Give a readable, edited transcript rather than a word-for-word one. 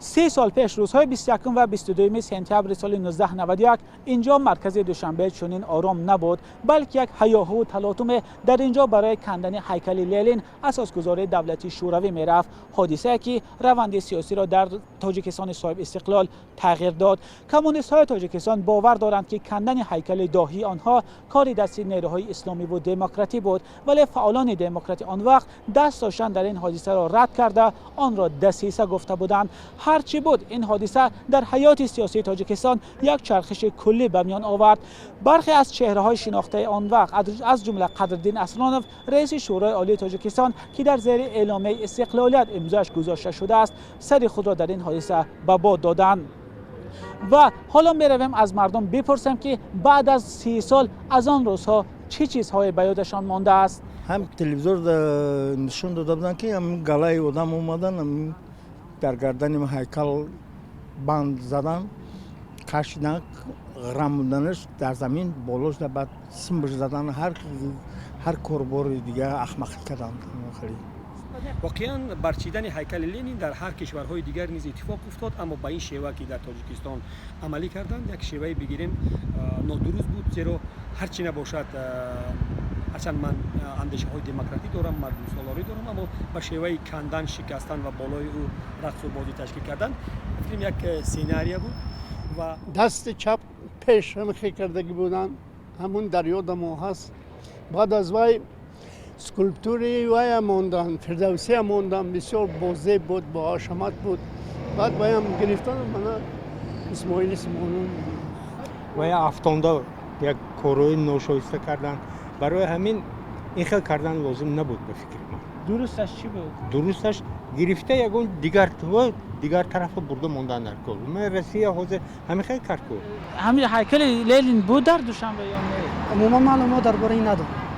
30 сол пеш, рӯзҳои 21 ва 22 сентябри соли 1991, инҷо, маркази Душанбе, чунин ором набуд, балки як ҳаёҳуву талотуме дар инҷо барои кандани ҳайкали Ленин, асосгузори давлати Шӯравӣ, мерафт. Ҳодисае ки раванди сиёсиро дар Тоҷикистони соҳибистиқлол тағйир дод. Коммунистҳои Тоҷикистон бовар доранд, ки кандани ҳайкали доҳии онҳо кори дасти нерӯҳои исломиву демократӣ буд, вале фаъолони демократӣ он вақт даст доштан дар ин ҳодисаро рад карда, онро дасиса гуфта буданд. Ҳар чӣ буд, ин ҳодиса дар ҳаёти сиёсии Тоҷикистон як чархиши куллӣ ба миён овард. Бархе аз чеҳраҳои шинохтаи он вақт, аз ҷумла Қадриддин Аслонов, раиси Шӯрои Олии Тоҷикистон, ки дар зери Эъломияи истиқлолият имзояш гузошта шудааст, сари худро дар ин ҳодиса ба бод доданд. Ва ҳоло меравем, аз мардум бипурсем, ки баъд аз 30 сол аз он рӯзҳо чӣ чизҳое ба ёдашон мондааст. Ҳам телевизор нишон дода буданд, ки ҳамин галаи одам омадан, дар гардани ҳайкал банд задан, кашидан, ғрамуданаш дар замин болош, баъд симбш задан, ҳар корбори дига ахмақӣ карданд хеле. Воқеан, барчидани ҳайкали Ленин дар ҳар кишварҳои дигар низ иттифоқ уфтод, аммо ба ин шева, ки дар Тоҷикистон амалӣ карданд, як шеваи, бигирем, нодуруст буд, зеро ҳар чӣ набошад, ҳарчанд ман андешаҳои демократӣ дорам, мардумсолорӣ дорам, аммо ба шеваи кандан, шикастан ва болои ӯ рақсу бозӣ ташкил кардан, фикрам, як сценария буд ва Дасти чап пеш ҳамихе кардагӣ буданд, ҳамун дар ёдамо ҳаст. Баъд аз вай скульптураи вая монданд, Фирдавсия монданд, бисёр бозеб буд, боҳашамат буд. Баъд ваям гирифтан, мана Исмоили Сомонӣ. Вая афтонда, як корҳои ношоиста карданд. Барои ҳамин ин хел кардан лозим набуд, ба фикри ман. Дурусташ чӣ буд? Дурусташ гирифта, ягон дигар тарафа бурда мондан дар кор. Россия ҳозир ҳамин хел кард ку. Ҳамин ҳайкали Ленин буд дар Душанбе ё не? Умуман маълумот дар бораи ин надорам.